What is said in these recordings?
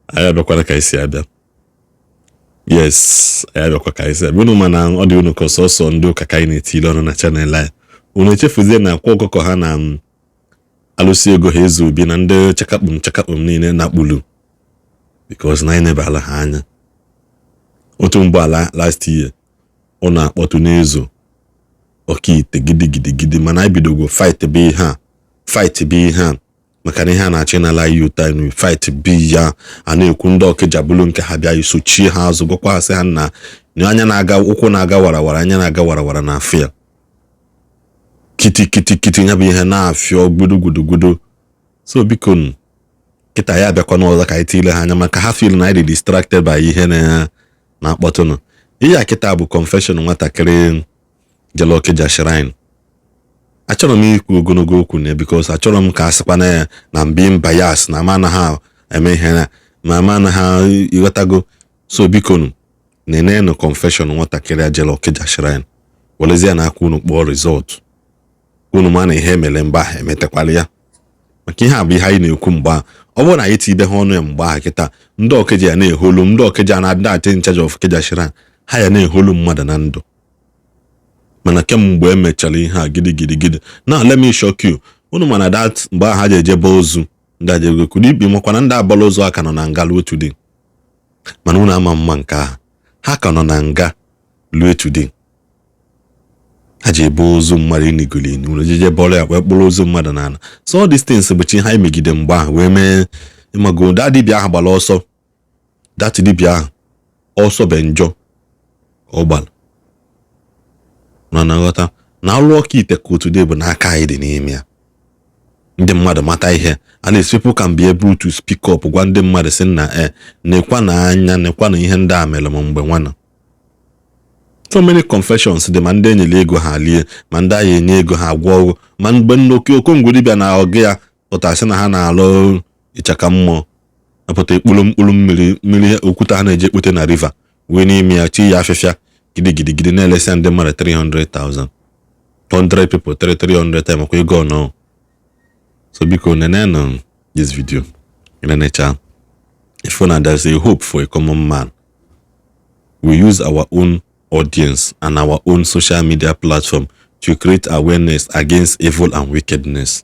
Anyị abịakwara ka anyị si abịa. Yes, anyị abịakwa ka anyị si abịa. Unu ma na ọ dị unu ka sọsọ ndị ụka ka anyị na-etili ọnụ na channel anyị. Unu echefuzie na akwa ọkụkọ ha na alụsị ego ha, eze obi na ndị chakakpum chakakpum niile na kpulu, because na anyị nebala ha anya otu mgbe ala last year ọ na-akpọtụ n'ezo ọkaite gidigidigidi. Mana anyị bidogo fight bụ ihe a, fight bụ ihe a, maka na ihe a na-achọ ịnala anyị ụta anyị fight bi ya. A na-ekwu ndị Ọkịja bụrụ nke ha bịa isochie ha azụ, gwakwa ha sị ha na anya na-aga, ụkwụ na-aga warawara, anya na-aga warawara na afọ ya kiti kiti kiti, ya bụ ihe na-afịọ gbudu gbudu gbudu. So biko nụ, kịta ya abịakwa n'ọzọ ka anyị tile ha anya, maka ha feel na anyị dị distracted by ihe na na-akpọtụnụ. Ihe a kịta bụ confession nwatakịrị jele Ọkịja shrine. Achọrọ m ikwu ogologo okwu na because achọrọ m ka a sịkwa na ya na mbi bias na ama anaghị eme ihe na ma ama anaghị ịghọtago. So biko nụ, nenenụ confession nwatakịrị a jele Ọkịja shrine, werezie na aka unu kpọọ result unu, ma na ihe emere mgbe ahụ emetekwala ya, maka ihe a bụ ihe anyị na-ekwu mgbe ahụ. Ọ bụrụ na anyị tibe ha ọnụ ya mgbe ahụ, kịta ndị Ọkịja ya na-eholu, ndị Ọkịja na ndị achị in charge of Ọkịja shrine ha ya na-eholu mmadụ na ndụ. Mana kemgbe e mechara ihe a gidigidi na, let me shock you, unu mana that mgbe ahụ ha ji ejebe ozu ndị ajego kudu ikpe, makwana ndị agbala ozu aka nọ na nga ruo today. Mana unu ama mma nke ahụ, ha ka nọ na nga ruo today. Ha ji ebe ozu mmadụ inigolini, unu jeje bọrọ ya wee kpụrụ ozu mmadụ n'ala. So all these things bụcha ihe anyị megide mgbe ahụ wee mee. Ịmago that dibịa ahụ gbara ọsọ, that dibịa ahụ ọsọ be njọ ọ gbara na nghọta na ọrụ ọka ite ka otu dị bụ n'aka anyị dị n'ime ya. Ndị mmadụ mata ihe at least people can be able to speak up, gwa ndị mmadụ sị na e nekwa na anya, nekwa na ihe ndị a mere m mgbe nwana. So many confessions dị, ma ndị enyere ego ha lie, ma ndị agha enye ego ha gwọ ọgwụ, ma mgbe nnoke okongwu dibịa na ọgụ ya pụtasị na ha na-alụ ịchaka mmụọ, apụta ekpuru mkpụrụ mmiri mmiri okwute ha na-eje ekpote na river wee n'ime ya chi ya afịfịa gidigidigidi, na-elesịa ndị mmadụ 300,000, 100 people 3 300 time makwa ego ọnọ. So biko, nenenụ this video, nenecha if na there's a hope for a common man. We use our own audience and our own social media platform to create awareness against evil and wickedness.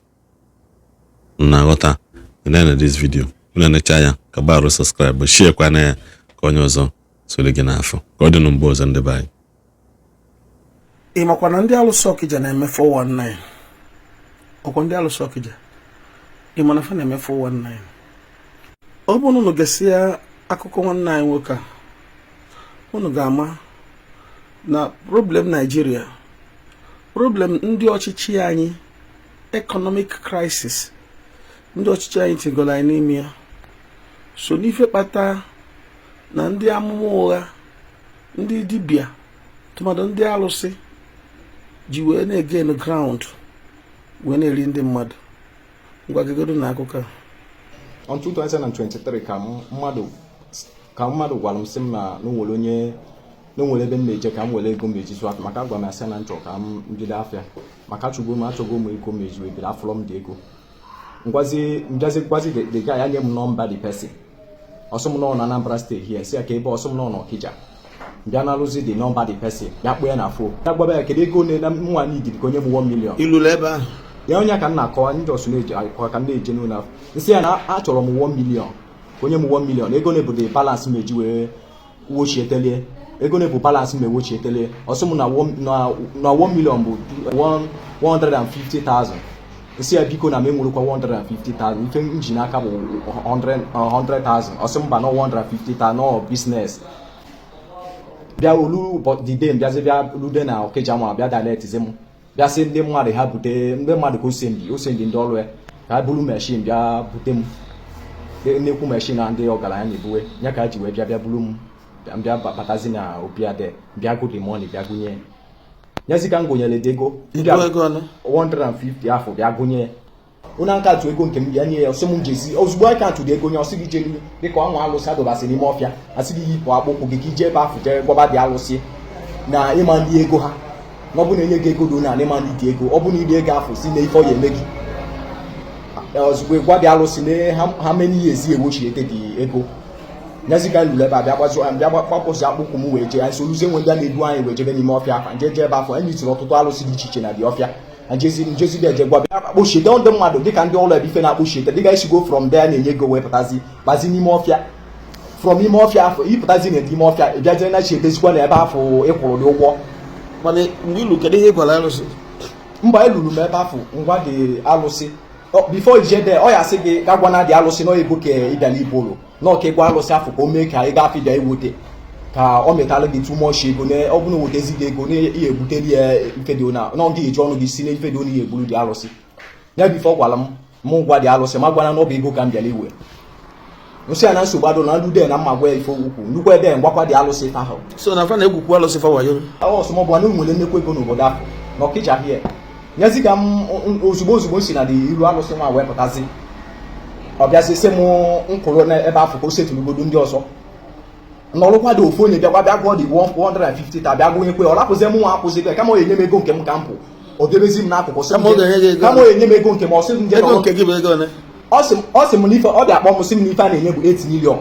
Na ghọta, nene this video, nenecha ya, ka gbarụ subscribe, share kwana ya ka onye ọzọ soro gị n'afọ. Ka ọ dị na mgbe ọzọ, ndị be anyị. Ị makwa na ndị alụsị Ọkịja na-eme 419? Ọkwa ndị alụsị Ọkịja, ị ma na fa na-eme 419? Ọ bụrụ na unu gesịa akụkọ nwanne anyị nwoke a, unu ga-ama na problem Nigeria, problem ndị ọchịchị anyị, economic crisis ndị ọchịchị anyị tigoro anyị n'ime ya, so n'ife kpata na ndị amụma ụgha, ndị dibịa, tụmadụ ndị alụsị ji wee na-egain ground, wee na-eri ndị mmadụ. Ngwa, gegodo na akụkọ a. On 2023 ka mmadụ gwara m sị m na o nwere onye na o nwere ebe m na-eje ka m were ego m eji zụ afịa, maka agwa m ya sị na m chọrọ ka m bido afịa, maka achọgo m achọgo m ego m eji wee bido afọrọ m dị ego. Ngwazi mbịazi gwazi the guy ya nye m nọmba the person. Ọsọ m nọ na Anambra State here, si ya ka ebe. Ọsọ m nọ n'Ọkịja. Bịa na-alụzi the nọmba the person, bịa kpọọ ya na phone, ya gwaba ya kedu ego na nwa n'igidi ka onye m 1 million. Ilulu ebe ahụ? Ya onye ka m na-akọwa ndị ọsụ na-eji akọwa ka m na-eje n'ụlọ afọ, nsị ya na achọrọ m 1 million, ka onye m 1 million, ego na-ebu the balance m eji wee wochietelie, ego na-ebu balance m ewochietelie. Ọsị m na 1 million bụ 150,000. Nsị ya biko, na m enwerekwa 150,000, ife m ji n'aka bụ 100,000. Ọsị m mba, na 150,000 no business. Bịa olu the day mbịazi bịa lude na Ọkịja, ma bịa direct m, bịa sị ndị mmadụ ha bute ndị mmadụ ka o sendi ndị ọrụ ya ka ha buru machine bịa bute m, nnekwu machine na ndị ọgaranya na-ebuwe ya, ka ha ji wee bịa buru m bịa batazi na obi ade, bịa go the money, bịa gụnye nyezi ka m gụnyere dị ego. Ego ego ole? 150 afọ. Bịa gụnye onye akantụ ego nke m, bịa nye ya. Ọsị m jezi ozugbo akantụ dị ego nye. Ọsị gị jelu dịka ọnwa alụsị adọbasị n'ime ọfịa, asị gị yipụ akpụkwụ gị ka ije ebe afụ jee gwaba dị alụsị na ịma ndị ego ha, na ọ bụ na enye gị ego do na ịma ndị dị ego, ọ bụ na iri ego afụ si na ife ọ ya eme gị. Ozugbo gwa dị alụsị na ha many years ewochiete dị ego. Nyezi ka lụrụ ebe a, bịa gbazụ, bịa gbapụzi akpụkwụ m wee jee. Anyị soluzie nwe ndị a na-edu anyị wee jebe n'ime ọfịa afa nje jee ebe afọ anyị tiri ọtụtụ alụsị dị iche iche na dị ọfịa. Njezi njezi dị eje gwa, bịa kpọchiete ndị mmadụ dịka ndị ụlọ ebe ife na-akpọchiete, dịka isigo from there na-enye ego wee pụtazi bazi n'ime ọfịa. From ime ọfịa afọ ịpụtazi na ime ọfịa, ị bịazie na chietezikwa na ebe afọ ịkwụrụ dị ụgwọ. Mana mgbe ilu, kedu ihe ị gwara alụsị? Mgbe eluru m ebe afọ, ngwa dị alụsị, before ije de, ọ ya sị gị ga gwa na dị alụsị na ego ka ị bịara ibolo na ọka ịgwa alụsị afọ ka o mee ka ego afọ ịbịa iwote ka ọ metala gị too much ego, na ọ bụrụ na wotezi gị ego na ihe egbuteli ya ife dị ona na ọ gị eji ọnụ gị si na ife dị ona ihe egburu dị alụsị ya. Before ọ gwara m, mụ gwa dị alụsị ma gwana na ọ bụ ego ka m bịara iwe. Nsị ya na nsogbu adụ na ndu de na mma gwa ya ife ukwu nnukwu ede ngwakwa dị alụsị ife ahụ. So na fa na-egwukwu alụsị fa wayo? Ọsọmọbụ na nwere nnekwu ego n'obodo ahụ na Ọkịja hie. Nyezi ka m ozugbo ozugbo si na dị iru alụsị nwa wee pụtazi, ọ bịazi sị m nkwụrụ n'ebe afọ ka o setụrụgodo ndị ọzọ nọrụkwa dị. Ofu onye bịakwa bịa gụọ dị 150 ta bịa gụnyekwe, ọ rapụzie m nwa akwụzikwe kama ọ enye m ego nke m ka m pụ. Ọ debezi m n'akụkụ sị m Kama ọ ga-enye gị ego. Kama ọ enye m ego nke m, ọ sị m nje Ego nọrọ. Nke gị bụ ego ole? Ọ sị m n'ife ọ bịa kpọọ m, sị m n'ife a na-enye bụ 8 million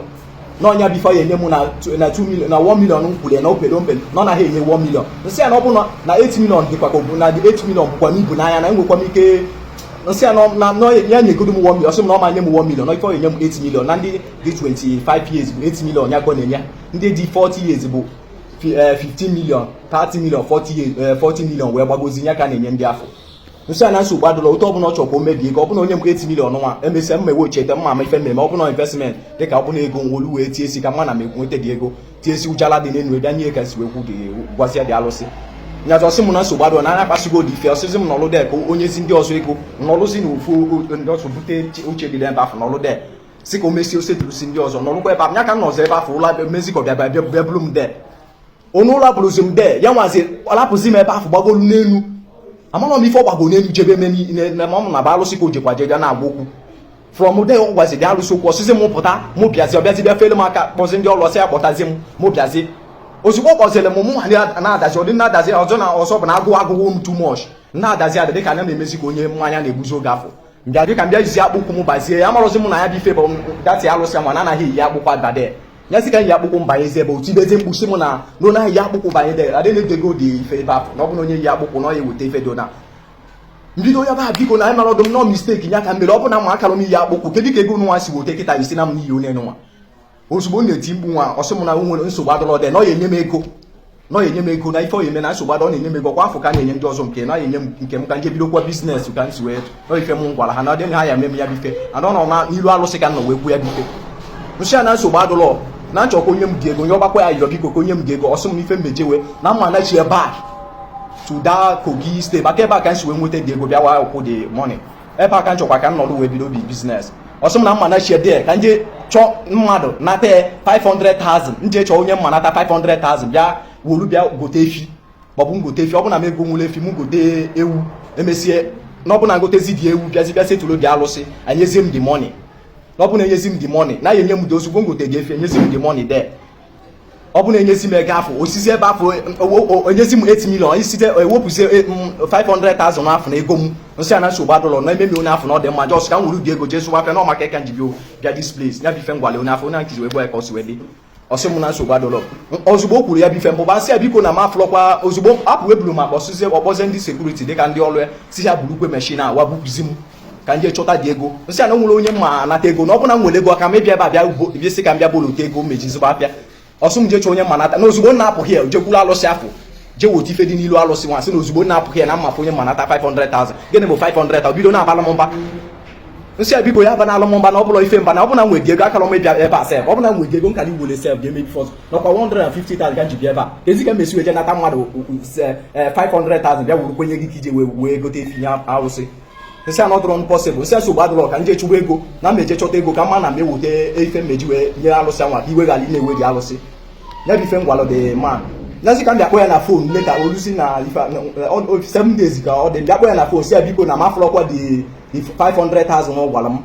n'ọnya. Before ya enye m na 2 million na 1 million m kwuru ya na opere mpe na ọ naghị enye 1 million. Nsị ya na ọ bụ na 8 million dịkwa ka ọ bụ na 8 million bụkwa n'ibu n'anya na enwekwa m ike. Nsị ya na ya nyegodo m 1 million. Ọ sị m na ọ ma nye m 1 million, na ife ọ enye m 8 million, na ndị dị 25 years bụ 8 million ya ka ọ na-enye, ndị dị 40 years bụ 15 million, 30 million, 40 years, 40 million wee gbagozi ya ka a na-enye ndị afọ. Nsị a na nsogbu adụla otu ọbụla ọ chọrọ ka o mebie ka ọ bụla onye m 8 million nwa emesịa m ewe ochete mma ama ife mmemme. Ọ bụla investment dịka ọ bụla ego nwolu wee tie esi ka mma na m enweta dị ego tie esi ụjala dị n'elu bịa nye ka si wee kwu dị gwazia dị alụsị nyazi. Ọsị m na nsogbu adụla na anya kpasigo dị ife. Ọsịsị m nọlụ de ka onyezi ndị ọzọ ego nọlụzi na ofu ndị ọzọ bute uche dị ebe afọ nọlụ de si ka o mesie osetụrụsi ndị ọzọ nọlụkwa ebe afọ ya ka m nọzọ ebe afọ ụlọ mezi ka ọ bịa bịa bịa bụrụ m de onu ụlọ bụrụzi m de ya nwazi lapụzi m ebe afọ gbagolu n'elu. Amara m ife ọ gbago n'elu jebe eme na ma ọ na ba alụsị ka o jekwa je na-agwa okwu. From there ọ gwazi dị alụsị okwu, ọsịsị m pụta, mụ bịazi. Ọ bịazi bịa fere m aka, kpọzi ndị ọrụ, ọsị ya kpọtazi m, mụ bịazi. Ozugbo ọ kpọziri m, mụ na-adazi, ọ dị na-adazi ọzọ na ọzọ bụ na agụụ agụgụ m too much, na-adazi ada dịka anya na-emezi ka onye mmanya na-egbuzi oge afọ. Mbịa dịka mbịa jizi akpụkwụ m bazie ya, amarọzi m na ya bụ ife bụ dati alụsị ma na anaghị eyi akpụkwọ abade ya sị ka yi akpụkwụ m banyezie ebe otibezi mkpu sị m na ọ naghị eyi akpụkwụ banye de adị na-edego dị ife ebe afọ na ọ bụ na onye yi akpụkwụ na ọ ya eweta ife dị na mbido ya ba. Biko na anyị mara ọdụ m nọ mistake ya ka m mere. Ọ bụ na ma akara m iyi akpụkwụ, kedu ka ego nwa si wote kịta isi na m n'iyi onye nwa? Ozugbo m na-eti mkpu nwa, ọsị m na nwere nsogbu adọrọ dị na ọ ya enye m ego, na ọ ya enye m ego, na ife ọ ya eme na nsogbu adọ, ọ na-enye m ego kwa afọ ka a na-enye ndị ọzọ nke na ọ ya enye m nke m ka nje bidokwa business ka m si wee nọ ife m gwara ha na ọ dị ha ya eme m ya bụ ife ana ọ nọ na n'ilu alụsị ka m nọ wee kwuo ya bụ ife. Nsị ya na nsogbu adụlọ na nchọ ka onye m dị ego nye ọgbakwa ya yọrọ, biko ka onye m dị ego. Ọsị m ife mmejewe na mma anachi back to that Kogi State maka ebe a ka m si wee nweta dị ego bịa wa kwụ the money, ebe a ka m chọkwa ka m nọrọ wee bido bi business. Ọsị m na mma anachi there ka nje chọọ mmadụ nata 500,000, nje chọọ onye mma nata 500,000 bịa wolu bịa gote efi maọbụ m gote efi. Ọ bụ na m ego nwere efi, m gote ewu, emesie na ọ bụ na ngotezi dị ewu, bịazi bịa setụlụ dị alụsị, anyezie m the money. Na ọ bụ na enyezi m the money na ya enye m dị ozugbo m gote dị efi, enyezi m the money there. Ọ bụ na enyezi m ego afọ osisi ebe afọ enyezi m 8 million isite ewepụzie 500,000 afọ na ego m. Nsị a na nsogbu adụlọ na ememi onye afọ na ọ dị mma, just ka m were ụdị ego jee zụwa afịa na ọ maka ịka nji bịa this place ya bụ ife ngwale onye afọ onye nkizi wee gwa ya ka ọ si wee dị. Ọsị m na nsogbu adụlọ. Ozugbo o kwuru ya bụ ife mbụba nsị ya biko na m afụlọkwa. Ozugbo apụ eburu m akpa ọsịzie ọkpọzie ndị security dịka ndị ọrụ ya si ha burukwe machine a wa bupụzi m ka nje chọta dị ego. Nsị a na nwere onye mma anata ego na ọ bụ na m nwere ego aka m ịbịa ebe a bịa bịa sị ka m bịa bolote ego meji zụba afịa. Ọsụ m jee chọọ onye mma nata na ozugbo m na-apụghị ya jekwuru alụsị afọ jee weta ife dị n'ilu alụsị nwa sị na ozugbo m na-apụghị ya na mmafụ onye mma nata 500,000. Gịnị bụ 500,000? Bido na-abalụ m mba. Nsị a biko ya aba n'alụ m mba na ọ bụla ife mba na ọ bụ na m nwere ego akara m ịbịa ebe a sef. Ọ bụ na m nwere ego nkara iwere sef bịa emebi fọs nakwa 150,000 ka m ji bịa ebe a ezi ka m esi wee jee nata mmadụ 500,000 bịa wuru kwenye gị ka ije wee gote efi nye alụsị. Nsị a na ọ dụrọ possible. Nsị nsogbu adụrọ ka nje chụwa ego na mmeje chọta ego ka mma na m eweta ife mmeji wee nye alụsị anwa ka iwe ghara ị na-ewe dị alụsị ya bụ ife m gwalụ the man. Nyazi ka m bịa kpọ ya na phone later olusi na ife 7 days ka ọ dị bịa kpọ ya na phone si ya biko na m afụrọkwa the 500,000 ọ gwara m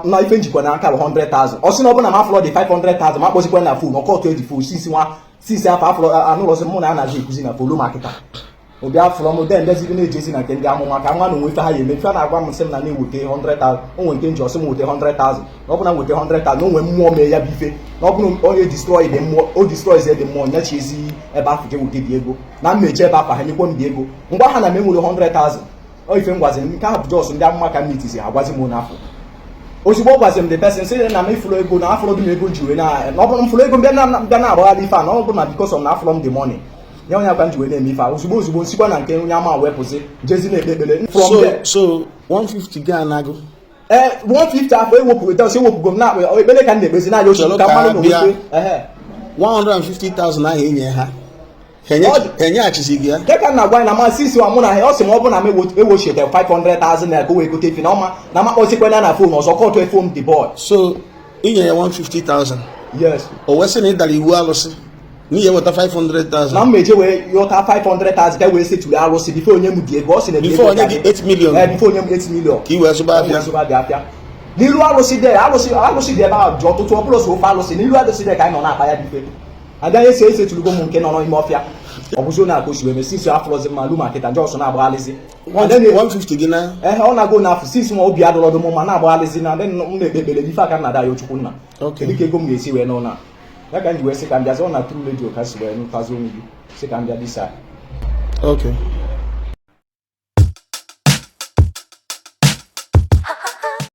na ife njikwa na aka bụ 100,000. Ọ sị na ọ bụ na m afụrọ the 500,000 ma akpọzikwa na phone ọkọ otu eji phone since nwa since afọ afụrọ anụrọzi mụ na anaghị ekwuzi na phone ma kịta. Obi afụrọ m den ndezi na-ejezi na nke ndị amụma ka nwa na onwe ife ha ya eme. Ife na-agwa m, sị m na na-eweta 100,000. O nwere nke nji ọsị m weta 100,000, na ọ bụ na weta 100,000, na o nwere mmụọ mee ya bụ ife, na ọ bụrụ onye destroy dị mmụọ, o destroy dị mmụọ, nyachi ezi ebe afọ je weta dị ego, na mmechi ebe afọ ha nyekwa m dị ego. Ngwa ha na m enwere 100,000. Ọ ife m gwaziri m nke ahụ bụ just ndị amụma ka m mitizi ha gwazi m n'afọ. Ozugbo ọ gwazi m, the person sị na m ifụrụ ego, na afụrụ dị m ego ji wee na ọ bụrụ m fụrụ ego mbịa na-agbagharị ife a, na ọ bụ na because of na afụrụ m the money nye onye akwa m ji wee na-eme ife a. Ozugbo ozugbo nsikwa na nke onye ama wepụzi jezi na-ekpe ekpere from So there. So 150 ga anago. Ee, 150 afọ ewepụ dos ewepụgo m na ekpere ka m na-ekpezi na-ayọ Chọrọ Chukwu ka ka mmadụ na bịa. onwe ehe. 150,000 ahụ enye ha, ha enyeghachizi gị ya? Nke ka m na-agwa anyị na masị isi wa mụ na ha, ọ sị m ọ bụ na m ewochiete 500,000 naira ka o wee gote efi, na ọma na ma kpọzikwana na phone ọzọ kọtụ phone the boy. So inye ya 150,000? Yes. O wee sị na ị dara iwu alụsị na ihe weta 500,000? Na m eje wee yọta 500,000 ka e wee setụrụ arụsị before onye m dị ego. Ọ sị na Before onye gị 8 million? Ee, before onye m 8 million. Ka i wee zụba afịa. Zụba dị afịa n'ilu arụsị dị, arụsị dị ebe ahụ dị ọtụtụ. Ọ bụrụ sọ ofe arụsị n'ilu arụsị dị ka anyị nọ na-akpa ya dị ife agaghị esi esetụlugo m nke nọ n'ime ọfịa. Ọ bụzi onye aka o si wee mee since afọrọzi mma lu ma kịta just na-agbaghalịzi. 150 gị na Ehe, ọ na-agụ n'afọ since nwa obi adọrọdụ m ma na-agbaghalịzi na ndị m na-ekpe ekpere ife aka m na-ada ya Chukwu nna. Kedu ka ego m ga-esi wee nọ na ya ka m ji wee sị ka m bịazi? Ọ na through radio ka si wee nụtazi onwe gị, sị ka m bịa disa. Okay.